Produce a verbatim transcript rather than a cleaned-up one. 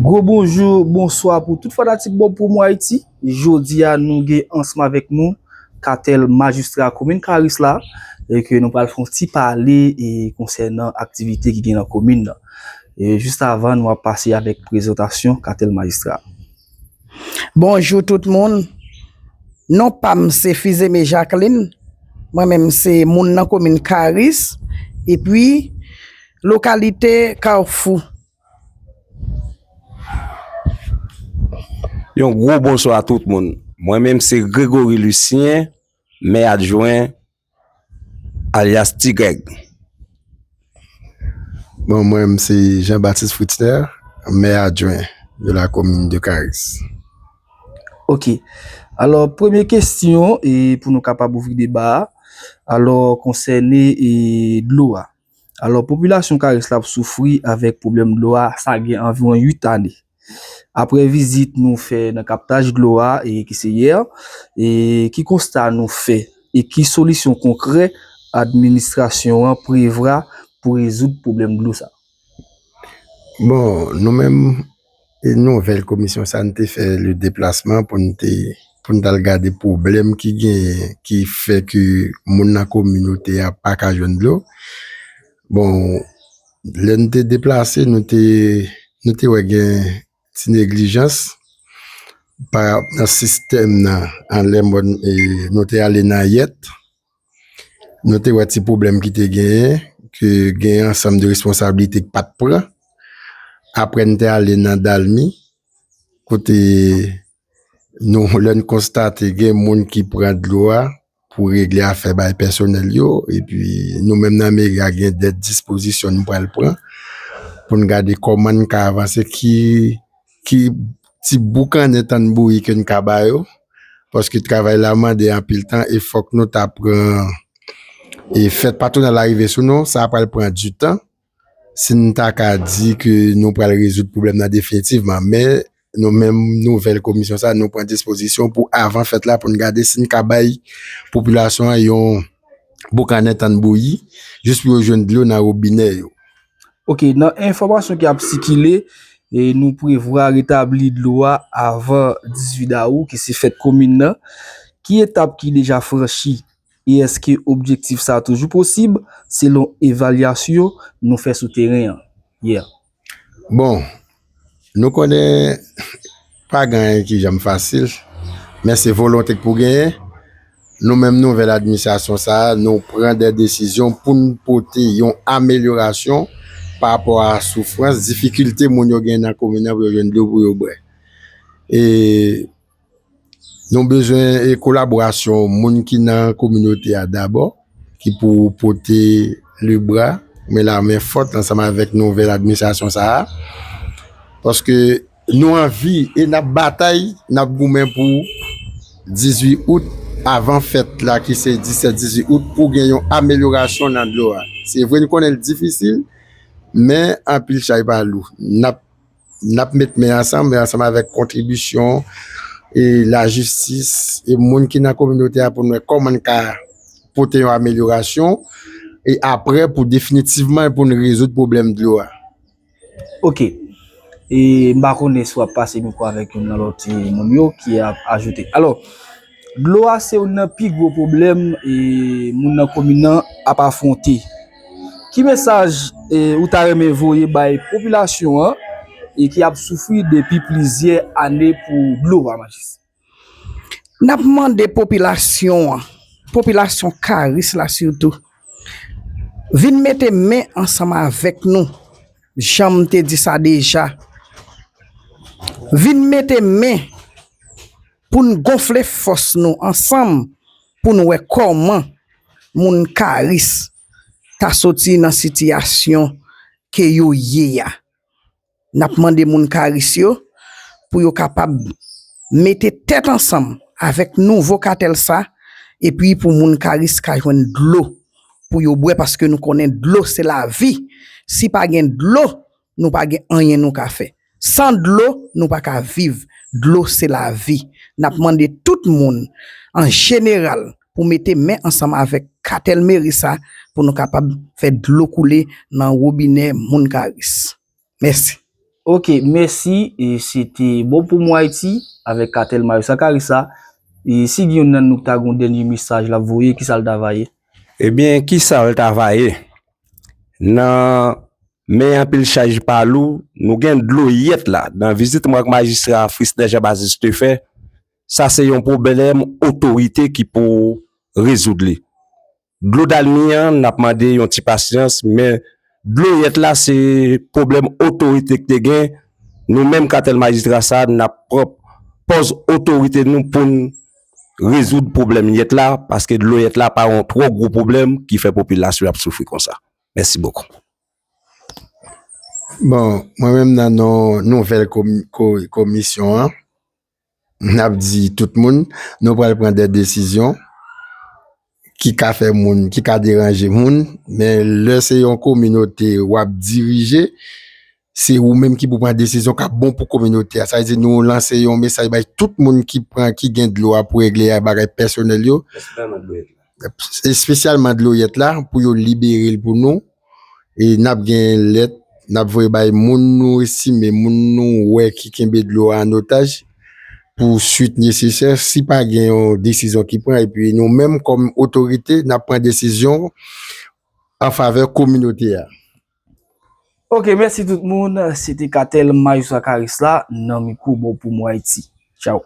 Gwo bonjou, bonswa pou tout fanatik Bob Promo Haïti. Jodi a, nou gen ansanm avèk nou katèl majistra komin Karis la, e ke nou pral fè yon ti pale e konsènan aktivite ki gen nan komin nan. E jis avan, nou ap pase avèk prezantasyon katèl majistra. Bonjou tout moun. Non pa m se Fizeme Jacqueline. Mwen menm se moun nan komin Karis, epi lokalite Kafou. Yon gwo bonswa tout moun. Mwen menm se Gregory Lucien, mè adjwen, alyas Ti Grèg. Bon, mwen menm se Jean Baptiste Fritzner, mè adjwen de la komin de Karis. Ok. Alò, premye kesyon, e pou nou kapab ouvri deba a, alò, konsène e dlo a. Alò, popilasyon Karis la ap soufri avèk pwoblèm dlo a, sa gen anviwon uit ane. Apre vizit nou fè nan kaptaj dlo a, e ki se yè, e ki konsta nou fè, e ki solisyon konkrè administrasyon an prevwa pou rezoud pwoblèm dlo sa? Bon, nou menm, e nouvèl komisyon sa, n te fè le deplasman pou n te pou n t al gade pwoblèm ki genyen ki fè ke moun nan kominote a pa ka jwenn dlo. Bon, lè n te deplase, nou te nou te wè gen ti neglijans pa nan sistèm nan anlè mòn, e, nou te ale nan yèt. Nou te wè ti pwoblèm ki te genyen, ke gen ansanm de responsablite ki pa t pran. Apre n te ale nan Dalmi, kote nou lè n konstate gen moun ki pran dlo a pou regle afè bay pèsonèl yo, epi nou menm nan meri a gen dèt dispozisyon nou pral pran pou n gade kòman n ka avanse, ki ki ti boukannen tann bouyi ke n ka ba yo, paske travay la mande anpil tan e fòk nou ta pran e fèt pa tou nan larive sou nou, sa pral pran di tan si n ta ka di ke nou pral rezoud pwoblèm nan definitivman, men nou menm nouvèl komisyon sa, nou pran dispozisyon pou avan fèt la pou n gade si n ka bay popilasyon an yon boukannen tann bouyi jis pou yo jwenn dlo nan wobinè yo. Ok, nan enfòmasyon ki ap sikile, e nou prevwa retabli dlo a avan dizuit dawou ki se fèt komin nan. Ki etap ki deja franchi e èske objektif sa a toujou posib selon evalyasyon nou fè sou teren an yè? Bon, nou konnen pa gen anyen ki janm fasil, men se volonte k pou genyen. Nou menm nouvèl administrasyon sa a, nou pran de desizyon pou n pote yon amelyorasyon pa rapò a soufrans, difikilte moun yo gen nan komin nan pou yo jwenn dlo pou yo bwè. E nou bezwen e kolaborasyon moun ki nan kominote a dabò, ki pou pote le bra, men la men fòt ansanm avèk nouvèl administrasyon sa a. Paske nou anvi e n ap batay, n ap goumen pou dizuit out, avan fèt la ki se disèt dizuit out, pou gen yon amelyorasyon nan dlo a. Se vre n konnen l difisil, men anpil chay pa lou. N ap n ap met men ansanm, men ansanm avèk kontribisyon e lajistis e moun ki nan kominote a pou n wè kòman n ka pote yon amelyorasyon e apre pou definitivman pou n rezoud pwoblèm dlo a. Ok. E m pa konnen si w ap pase mikwo avèk youn nan lòt e moun yo ki ap ajoute. Alò, dlo a se youn nan pi gwo pwoblèm e moun nan komin nan ap afwonte. Ki mesaj e ou ta renmen voye bay popilasyon an e ki ap soufri depi plizyè ane pou dlo a, majis? N ap mande popilasyon an, popilasyon Karis la sitou, vin mete men ansanm avèk nou, jan m te di sa deja. Vin mete men pou n gonfle fòs nou ansanm pou n wè kòman moun Karis ta soti nan sitiyasyon ke yo ye a. N ap mande moun Karis yo pou yo kapab mete tèt ansanm avèk nouvo katèl sa, epi pou moun Karis ka jwenn dlo pou yo bwè, paske nou konnen dlo se lavi. Si pa gen dlo, nou pa gen anyen nou ka fè. San dlo, nou pa ka viv. Dlo se lavi. N ap mande tout moun an jeneral pou mete men ansanm avèk katèl meri sa pou nou kapab fè dlo koule nan wobinè moun Karis. Mèsi. Ok, mèsi. E se te Bon Pou Mwen Ayiti avèk Katèl Mayo Sakarisa. E si gen youn nan nou ki ta gen yon dènye mesaj l ap voye, kisa l ta va ye? Ebyen, kisa l ta va ye? Nan men anpil chaj pa lou, nou gen dlo yèt la. Nan vizit mwen ak majistra Frisner Jean Baptiste te fè, sa se yon pwoblèm otorite ki pou rezoud li. Dlo dalmi an, n ap mande yon ti pasyans, men dlo yèt la se pwoblèm otorite ki te gen. Nou menm katèl majistra sa, n ap pran pòz otorite nou pou n rezoud pwoblèm yèt la, paske dlo yèt la pa yon twò gwo pwoblèm ki fè popilasyon ap soufri konsa. Mèsi bokou. Bon, mwen menm nan non nouvèl komi- ko- komisyon an, n ap di tout moun, nou pral pran de desizyon ki ka fè moun, ki ka deranje moun, men lè se yon kominote w ap dirije, se ou menm ki pou pran desizyon k ap bon pou kominote a. Sa vle di nou lanse yon mesaj bay tout moun ki pran, ki gen dlo a pou regle bagay pèsonèl yo, espesyalman dlo yèt la, pou yo libere l pou nou. E n ap gen lèt, n ap voye bay moun nou estime, moun nou wè ki kenbe dlo a an otaj, pou swit nesesè. Si pa gen yon desizyon ki pran, epi nou menm kòm otorite, n ap pran desizyon an favè kominote a. Ok, mèsi tout moun. Se te Katèl Mayo Sakarisa nan mikwo Bon Pou Mwen Ayiti. Tchaw.